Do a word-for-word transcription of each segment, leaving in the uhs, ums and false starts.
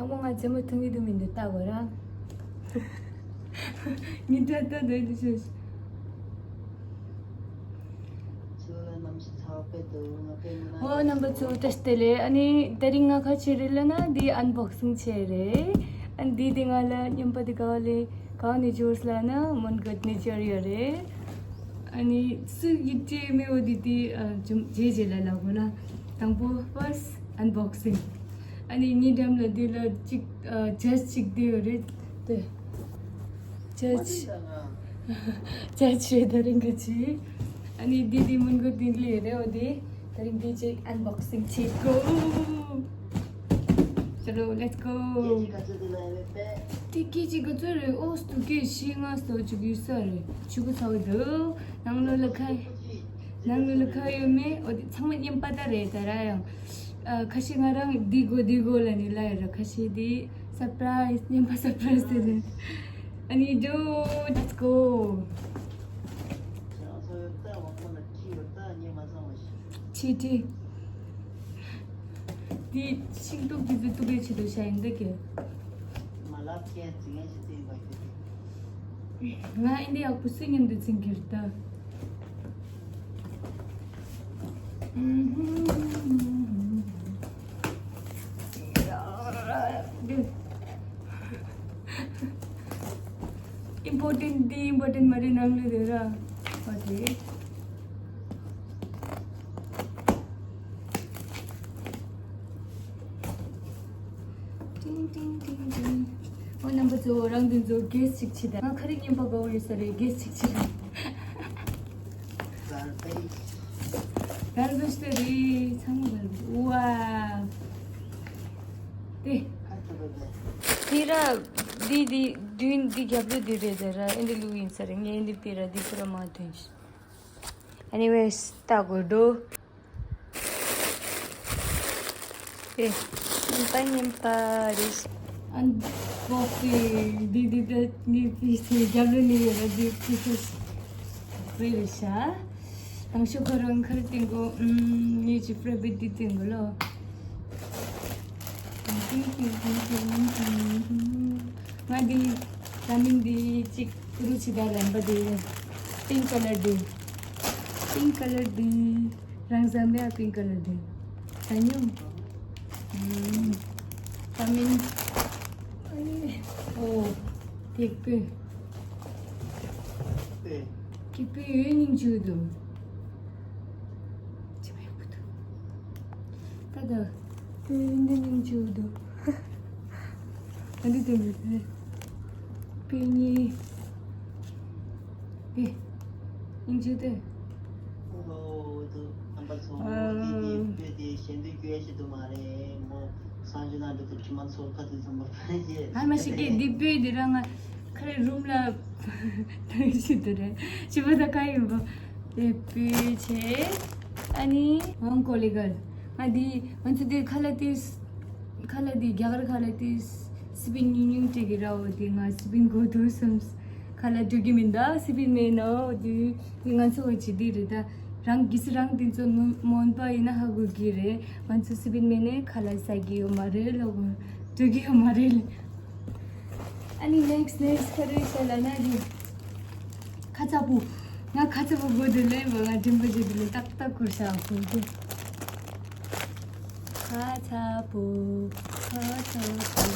ཡང་མོ་ང་རྩེད་མོ་ཐུང་གི་འདུག་མི་འདུག་ལྟ་དགོས་ར། ཉི་ད་ལྟ་འདོད་དུ་ཤོད། ཨོ་རྣམ་པ་ཚོ་བཀྲ་ཤིས་བདེ་ལེགས། ཨ་ནི་དེ་རིང་ང་ག་བྱེད་རེད་ལབ་ན་འདི་ཨན་བོག་སིང་བྱེད་རེད། ཨ་ནི་འདི་དེ་ང་ལ་མཉམ་པ་དེ་ག་བ་ལས་ག་བ་ནས་འབྱོར་ལབ་ན་མོན་གྷོ་ནས་འབྱོར་ཡོད་རེད། ཨ་ནི་སུ་ཡིད་ཆེས་མེད་འོ་དེ་དེ་ཨ་ཇུམ་རྗེས་རྗེས་ལ་ལབ་དགོས་ན། དང་པོ་first unboxing། ཨ་ནི་གཉིས་འགྲམ་ལ་དེ་ལ་གཅིག་ཨ་ཇ་གཅིག་དེ་ཡོད་རེད་དེ། ཇ་ཇ་རེད་ད་རིང་ག་ཅི། ཨ་ནི་དེ་དེ་མོན་གྷོ་དེ་ལས་རེད་འོ་དེ། ད་རིང་དེ་གཅིག་unboxing་བྱེད་དགོས། Chalo, let's go. དེ་ཀི་ཅིག་ག་ཚོད་རེད། ཨོ་སྟུ་ཀེ་བཞི་ལྔ་སྟོ་ཅིག་ཡོད་ས་རེད། ཆུ་གུ་ཚ་བོ་འདུག་ནང་ལོགས་ལ་ཁ་ནང་ལོགས་ལ་ཁ་ཡོད་མེད་འོ་དེ་ཚང་མ་མཉམ་པ་ད་རེད་ད་ར་ཡང་། ཨ་ཁ་ཤས་ང་རང་འདི་དགོས་འདི་དགོས་ལ་ནི་ལ་ཡོད་ར། ཁ་ཤས་འདི་surprise་མཉམ་པ་surprise་དེ་རེད། ཨ་ནི་do let's go. ཆི་ཏི། འདི་ཤིང་ཏོག་འདི་ཚོ་གཏུབ་པའི་ཆེད་དུ་བཞག་ཡིན་འདུག་གི། མ་ལབ་ཁྱེད་ཚིག་ངན་ཞིག་བསྟན་པ་ཁྱོད་ཀྱིས། ང་ཨིན་དི་ཡག་པོ་སུ་མཉམ་དུ་འཛིན་གྱི་རེད་ད། Important འདི་important མ་རེད་ནང་ལ་རེད་ར། Okay. ཏིང་ཏིང་ཏིང་ཏིང་། ཨོ་རྣམ་པ་ཚོ་རང་དེ་ཚོ་guess་ཅིག་བྱེད་ད། ང་ཁ་རིག་ཉན་པ་དགའ་བོ་ཡོད་ས་རེད། guess་ཅིག་བྱེད་ད། Garbage་དེ་རེད། ཚང་མ་garbage། ཝའོ། དེ། དེ་ར་འདི་འདི་མདུན་འདི་རྒྱབ་ལོགས་འདི་རེད་དེ་ར། ཨེ་འདི་ལུག་ཡིན་ས་རེད། ངས་འདི་དེ་ར་འདི་ཁོ་ར་མ་འདོན་ཤི། Anyways་ལྟ་དགོས་འགྲོ། ཨེ། ཉན་པ་ཉན་པ་རེད། Unboxing་འདི་འདི་ད་ངའི་ཕི་སི་རྒྱབ་ལོགས་ནས་ཡོད་ར། འདི་ཕི་སི་རེད་རེད་ཤག་དང་ཤོག་ཁ་རང་ཁར་སྟེང་གོ། ངས་ཅི་ཕྲ་བི་འདི་སྟེང་གོ་ལོ། ང་འདི་ད་མིན་འདི་གཅིག་ཀུ་རུ་ཆི་ད་ལན་པ་འདི། Pink colour་འདི། Pink colour་འདི། རང་བཟང་མེད་pink colour་འདི། ད་ཉུང་། ད་མིན། ཨོ། ཐིག་པོ། ཐིག་པོ་ཡོད་སྙིང་རྗེ་འདུག་ཅི་མེད་པོ་འདུག་ད་ད། དེ་འདི་སྙིང་རྗེ་འདུག་ཨ་འདི་དེ་མེད་པས། པི་ནི། དེ། སྙིང་རྗེ་དེ། ཨོ་དུ་རྣམ་པ་ཚོ་ཨ། དེ་དེ་བོད་དེ་གཞན་དུ་སྐྱོ་ཡ་ཞིག་ཏུ་མ་རེད་མོ། སང་ཞོགས་ན་འགྲོ་དུས་དྲི་མ་ཚོ་ཁ་དུས་ཚང་མ་ཕན་ཞེས། ཨ་མ་ཞིག་གིས་འདི་བོད་དེ་རང་ང་ཁ་རེ་རུམ་ལ་ཐང་ཞིག་ཏུ་རེད། ཞི་བ་ད་ཁ་ཡིན་པོ། དེ་བོད་ཆེ། ཨ་ནི་ཝང་ཀོ་ལི་གར། ང་འདི་ང་ཚོ་འདི་ཁ་ལ་ཏིས། ཁ་ལ་འདི་རྒྱ་གར་ཁ་ལ་ཏིས། སི་པིན་ཉུང་ཉུང་སྤྲད་གི་ར། འོ་དེ་ང་སི་པིན་དགོས་འདུག་བསམས། ཁ་ལ་འགྲོ་གི་མིན་ད་སི་པིན་མེད་ན། འོ་དེ་དེ་ང་ཚོ་འོ་ཅི་འདི་རེད་ད། རང་གི་སི་རང་དེ་ཚོ་མོན་པ་ཡིན་ན་ཧ་གོ་གི་རེད། ང་ཚོ་སི་པིན་མེད་ནས་ཁ་ལ་ཟ་གི་ཡོད་མ་རེད་ལོ། འགྲོ་གི་ཡོད་མ་རེད་ལེ། ཨ་ནི་next next་ཁ་རེ་ཤ་ལ་ན་གི། ཁ་ཚ་པོ། ང་ཁ་ཚ་པོ་དགོས་འདུག་ལེ་བ། ང་དྲིན་པ་བརྗོད་དུ་ལེ་ཏག་ཏག་ཁུར་ཤ་དགོས་འདུག་ཁ་ཚ་པོ། ཁ་ཚ་པོ།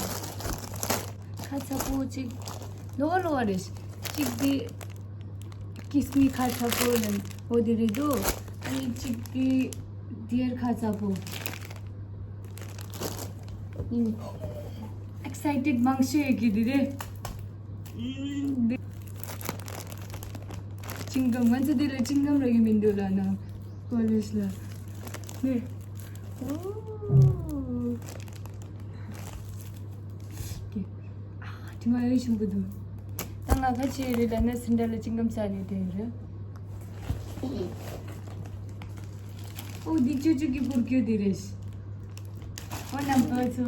ཁ་ཚ་པོ་གཅིག་ལོ་བ་ལོ་བ་རེད། གཅིག་དེ་kiss me ཁ་ཚ་པོ་ལ་འོ་དེ་རེད་དོ། ཨ་ནི་གཅིག་དེ་dear ཁ་ཚ་པོ། excited་མང་ཤོས་ཀྱི་དེ་རེད། ཅིང་གམ་ང་ཚོ་དེ་ལ་ཅིང་གམ་རག་གི་མི་འདུག་ལ་ན་ཀོ་ལེཇ་ལ་ནི། ཨོ། ཨ་དྲི་མ་ཡོད་ཞིམ་པོ་འདུག་ད་ང་ཁ་ཆེ་རེད་ལ་ན་སིན་ཌ་ལ་ཅིང་གམ་ས་ནས་དེ་རེད། ཨོ་འདི་ཅོ་ཅོ་གི་པུར་ཀྱོ་དེ་རེད། ཨོ་རྣམ་པ་ཚོ།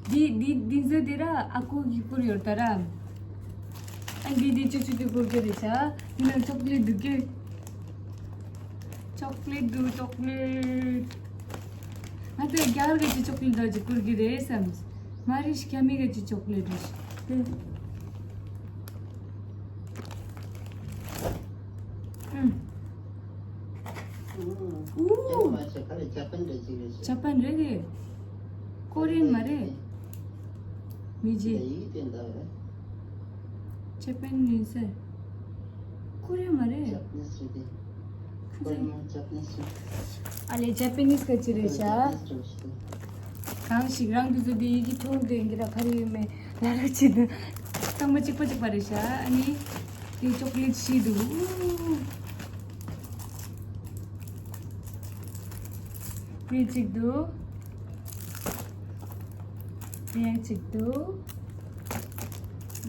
འདི་འདི་འདི་ཚོ་དེ་ར་ཨ་ཁུ་གི་པུར་ཡོད་ད་ར། ཨ་འདི་འདི་ཅོ་ཅོ་གི་པུར་ཀྱོ་རེད་ཤག་འདི་ན་ཅོག་ལེ་ཊི་འདུག་གི། ཅོག་ལེ་ཊི་འདུག་ཅོག་ལེ་ཊི། ང་ཚོ་རྒྱ་གར་གི་ཅོག་ལེ་ཊི་འདྲ་ཅིག་པུར་གྱི་རེད་བསམ། མ་རེད་ཤི་ཁ་མི་ག་ཅི་ཅོག་ལེ་ཊི་རེད་ཤི། དེ། ཨུམ། ཨུ། ཇ་པན་རེད་ཅིག་རེད་ཤི། ཇ་པན་རེད་དེ། ཀོ་རི་ཡན་མ་རེད། མི་ཇི། ཇ་པན་ནི་སེ། ཀོ་རི་ཡན་མ་རེད། ཁུ་ཚེ། ཨ་ལེ་ཇ་པ་ནིས་ག་ཅི་རེད་ཤག་གང་ཞིག་རང་དུ་བཟོ་དེ་ཡི་གེ་ཐོང་དེ་འདི་ར་ཁ་རི་ཡོད་མེད་ལ་ར་ཅི་དུ་རྟགས་མ་གཅིག་པ་གཅིག་པ་རེད་ཤག་ཨ་ནི་དེ་ཅོག་ལེ་ཊི་ཤི་འདུག་དེ་གཅིག་འདུག་དེ་ཡང་གཅིག་འདུག་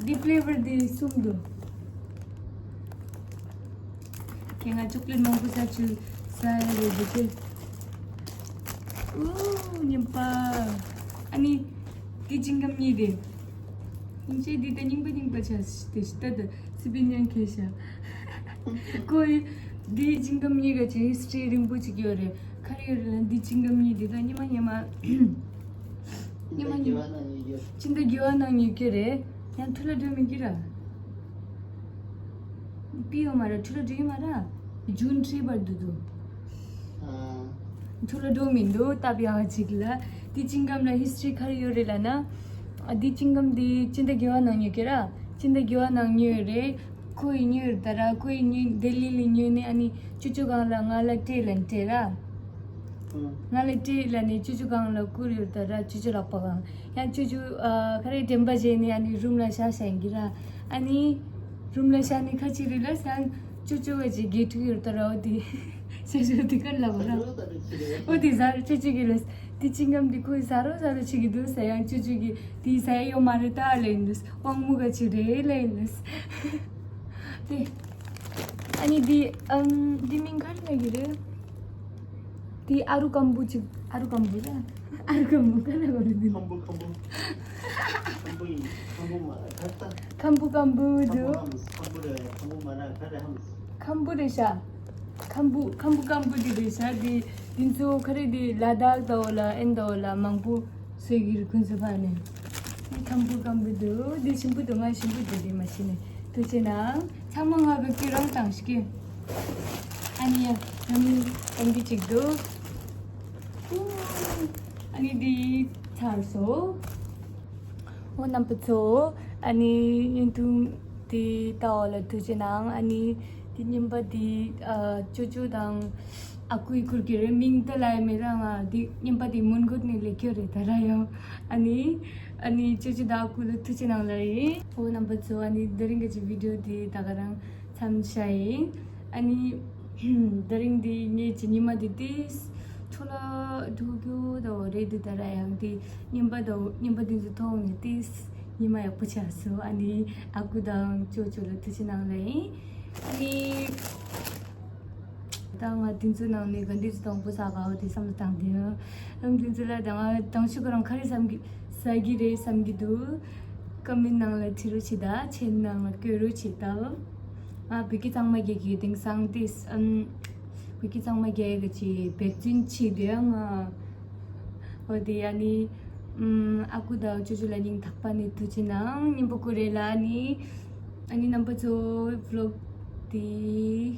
འདི་ཕི་ལེ་ཝར་འདི་གསུམ་འདུག་ཁྱེད་ང་ཅོག་ལེ་ཊི་མང་པོ་ཟ་ཆུ་ཟ་ཡ་རེད་འདུག་གས། ཨུ་རྙིང་པ། ཨ་ནི་འདི་ཅིང་གམ་གཉིས་རེད། ཡིན་ཅེ་འདི་ད་རྙིང་པ་རྙིང་པ་ཆ་དེ་ཤི་ད་ད་སི་པི་ཉན་ཁེ་ཤ། ཁོ་འདི་ཅིང་གམ་གཉིས་ག་ཅིག་ཧིས་ཊི་རི་རིང་པོ་ཅིག་ཡོད་རེད། ཁ་རི་ཡོད་རེད་ལ་འདི་ཅིང་གམ་གཉིས་འདི་ད་ཉི་མ་ཉི་མ། ཉི་མ་ཉི་མ། ཕྱི་ཟླ་དགུ་པ་ནང་ཉོས་ཀྱི་རེད། ཡང་ཐུ་ལ་འགྲོ་མི་གི་ར། པི་ཡོ་མ་ར་ཐུ་ལ་འགྲོ་ཡི་མ་ར། ཇུན་ཁྲི་བར་འདུག་འདུག་ཐུ་ལ་འགྲོ་མི་འདུག་སྟབས་ཡག་ཅིག་ལ། དེ་ཅིང་གམ་ལ་ཧིས་ཊི་རི་ག་རེ་ཡོད་རེད་ལབ་ན། དེ་ཅིང་གམ་དེ་ཕྱི་ཟླ་དགུ་པ་ནང་ཉོས་ཀྱི་ར། ཕྱི་ཟླ་དགུ་པ་ནང་ཉོས་རེད། ཁོ་ཡི་ཉོས་རེད་ད་ར། ཁོ་ཡི་ཉོས་ལྡི་ལི་ལ་ཉོས་ནས་ཨ་ནི་ཅོ་ཅོ་གང་ལ་ང་ལ་སྤྲད་ལ་སྤྲད་ར། ང་ལ་སྤྲད་ལ་ནི་ཅོ་ཅོ་གང་ལ་བསྐུར་ཡོད་ད་ར། ཅོ་ཅོ་ལག་པ་གང་ཡང་ཅོ་ཅོ་ཨ་ཁ་རེ་དྲན་པ་བྱས་ནས་ཨ་ནི་རུམ་ལ་ཤ་ཤ་ཡིན་གྱི་ར། ཨ་ནི་རུམ་ལ་ཤ་ནི་ཁ་ཅིག་རི་ལ་སང་ཅོ་ཅོ་བ་ཅིག་དགེ་ཕྲུག་ཡོད་ད་ར། འོ་དེ་ཤ་ཤ་དེ་ཀར་ལ་བ་ར། འོ་དེ་ཟ་ར་ཅོ་ཅོ་གི་ལ་དེ་ཅིང་གམ་དེ་ཁོས་ཟ་རོ་ཟ་རོ་བྱེད་ཀྱི་འདུག་ས། ཡང་ཅོ་ཅོ་གི་དེ་ཟ་ཡ་ཡོད་མ་རེད་ད་ལ་ཡིན་ལ་དབང་མོ་ག་ཅིག་རེད་ལ་ཡིན་ལ་དེ། ཨ་ནི་འདི་ཨམ་འདི་མིང་ག་རེ་ལབ་ཀྱི་རེད། འདི་ཨ་རུ་ཀམ་བུ་ཅིག་ཨ་རུ་ཀམ་བུ་ར། ཨ་རུ་ཀམ་བུ་ག་ལ་གོ་རེད་འདི། ཁམ་བུ་ཁམ་བུ། ཁམ་བུ་ཡིན་ཁམ་བུ་མ་ད་ད། ཁམ་བུ་ཁམ་བུ་ཁམ་བུ་འདུག་ཧམ་ཁམ་བུ་རེད། ཁམ་བུ་མ་ན་ག་རེ་ཧམ། ཁམ་བུ་རེད་ཤག་ཁམ་བུ་ཁམ་བུ་ཁམ་བུ་འདི་རེད་ཤག་འདི་འདི་ཚོ་ག་རེ་འདི་ལ་དྭགས་དང་འོ་ལ་ཨེན་དང་འོ་ལ་མང་པོ་སོས་ཀྱི་རེད་ཁོང་ཚོ་ཕར་ནས། ཁམ་བུ་ཁམ་བུ་འདུག་འདི་ཞིམ་པོ་འདུག་ང་ཞིམ་པོ་འདུག་འདི་མ་ཤི་ནས་ཐུགས་རྗེ་གནང་། ཚང་མ་ང་གི་སྐྱིད་རང་དང་སྐྱིད། ཨ་ནི་ཡ་ཡ་མི་ཨན་འདི་གཅིག་འདུག་ཨ་ནི་འདི་ཚར་སོང་། འོ་རྣམ་པ་ཚོ། ཨ་ནི་བརྙན་ཐུང་འདི་ལྟ་བ་ལ་ཐུགས་རྗེ་གནང་། ཨ་ནི་འདི་རྙིང་པ་འདི་ཨ་ཅོ་ཅོ་དང་། ཨ་ཁུའི་ཁུར་གྱི་རེད། མིང་དེ་ལ་ཡ་མེད་ར། ང་འདི་རྙིང་པ་འདི་མོན་གྷོ་ནས་སླེབས་ཀྱི་རེད་ད་ར་ཡང་། ཨ་ནི་ཨ་ནི་ཅོ་ཅོ་དང་ཨ་ཁུ་ལ་ཐུགས་རྗེ་གནང་ལ་ཡིན། འོ་རྣམ་པ་ཚོ། ཨ་ནི་དེ་རིང་གི་ཅི་བི་ཌི་ཡོ་འདི་ད་ག་རང་མཚམས་བཞག་ཡིན། ཨ་ནི་དེ་རིང་འདི་ངའི་ཅི་ཉི་མ་འདི་ཏིས་ཆོ་ལ་འགྲོ་རྒྱུ་དང་རེད་འདུག་ད་ར་ཡང་འདི་རྙིང་པ་དང་རྙིང་པ་འདི་ཚོ་མཐོང་ནས་ཏིས་ཉི་མ་ཡག་པོ་ཆགས་སོང་། ཨ་ནི་ཨ་ཁུ་དང་ཅོ་ཅོ་ལ་ཐུགས་རྗེ་གནང་ལ་ཡིན། ཨ་ནི། ད་ང་དེ་ཚོའི་ནང་ནས་ག་འདི་ཚོ་དང་པོ་ཟ་ག་བ་དེ་བསམ་བློ་བཏང་དེ་ཡང་དེ་ཚོ་ལ་ད་ང་དང་ཤུ་ག་རང་ག་རེ་བསམ་གི་ཟ་གི་རེད་བསམ་གི་འདུག་ཀ་མེན་ནང་ལ་བྲིས་རོགས་བྱེད་ད། ཆེན་ནང་ལ་བཀོད་རོགས་བྱེད་ད། ང་བོད་སྐད་གཙང་མ་རྒྱག་གི་དེང་སང་དེ་ཨམ་བོད་སྐད་གཙང་མ་རྒྱག་གི་ཅི་འབད་བརྩོན་བྱེད་དེ་ཡང་ང་། འོ་དེ་ཡ་ནི། ཨམ། ཨ་ཁུ་དང་ཅོ་ཅོ་ལ་སྙིང་ཐག་པ་ནས་ཐུགས་རྗེ་གནང་། སྙིང་པོ་ཀུ་རེ་ལ་ནི། ཨ་ནི་རྣམ་པ་ཚོ་བི་ལོག་དེ་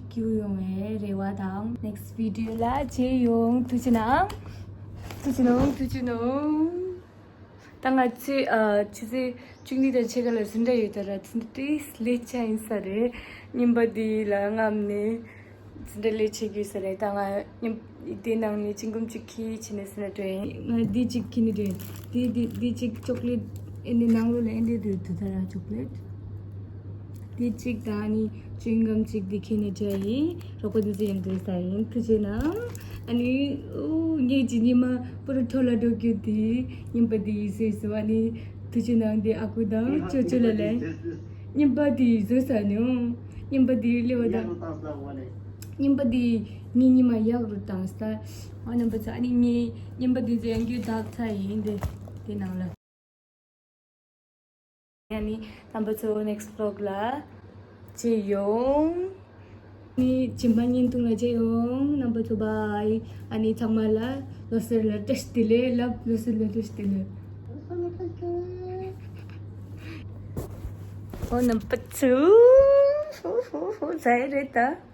སྐྱིད་པོ་ཡོང་བའི་རེ་བ་དང་། ནེག་སི་ཊི་བི་ཌི་ཡོ་ལ་མཇལ་ཡོང་། ཐུགས་རྗེ་གནང་། ཐུགས་རྗེ་གནང་། ཐུགས་རྗེ་གནང་། ད་ང་ཚོས་ཨ་ཆུ་ཚོད་བཅུ་གཉིས་དང་ཕྱེད་ཀ་ལ་ཟིན་གྲྭ་ཡོད་ད་ར། ཚུན་ཏེ་ལས་བྱ་ཡིན་ས་རེད། རྙིང་པ་འདི་ལ་རྔམ་ནས། འཛིན་གྲྭ་ལས་བྱེད་དགོས་ས་རེད། ད་ང་མཉམ་དེ་ནང་ནས་ཅིང་གམ་གཅིག་ཁྱེར་བྱས་ནས་ཟིན་ན་འགྲོ་ཡིན། ང་འདི་གཅིག་ཁྱེར་ནས་འགྲོ་ཡིན། འདི་འདི་འདི་གཅིག་ཅོག་ལེ་ཊི་ཨེ་འདི་ནང་ལོགས་ལ་ཨེ་འདི་འདུག་འདུག་ད་ར་ཅོག་ལེ་ཊི། འདི་གཅིག་དང་ཨ་ནི་ཅིང་གམ་གཅིག་འདི་ཁྱེར་ནས་འགྲོ་ཡིན། རོགས་པ་འདི་ཚོ་ཡང་འདུག་ས་ཡིན། ཐུགས་རྗེ་གནང་། ཨ་ནི་ཨོ་ངས་ཀྱི་ཉི་མ་པུ་རུ་ཐོ་ལ་འགྲོ་རྒྱུ་དེ་རྙིང་པ་འདི་ཡིན་སོ་ཡིན་སོ། ཨ་ནི་ཐུགས་རྗེ་གནང་། འདི་ཨ་ཁུ་དང་ཅོ་ཅོ་ལ་ལས། རྙིང་པ་དེ་བཟོས་ས་ནི་ཨོ། རྙིང་པ་དེ་སླེབས་པ་དང་། རྙིང་པ་དེ་ངའི་ཉི་མ་ཡག་རུ་བཏང་ས། ཨ་རྣམ་པ་ཚོ། ཨ་ནི་ངའི་རྙིང་པ་དེ་ཚོ་ཡང་རྒྱུ་དག་ཚ་ཡིན་དེ་དེ་ནང་ལ། ཨ་ནི་རྣམ་པ་ཚོ་ནེག་སི་ཊི་བི་ལོག་ལ་མཇལ་ཡོང་། ཨ་ནི་རྗེས་མ་བརྙན་ཐུང་ལ་མཇལ་ཡོང་། རྣམ་པ་ཚོ་བྷའི། ཨ་ནི་ཚང་མ་ལ་ལོ་གསར་ལ་བཀྲ་ཤིས་བདེ་ལེགས་ལབ། ལོ་གསར་ལ་བཀྲ་ཤིས་བདེ་ལེགས། ཨོ་ནམ་པ་ཚུ། ཧུ་ཧུ་ཧུ། ཟ་ཡི་རེད་ད།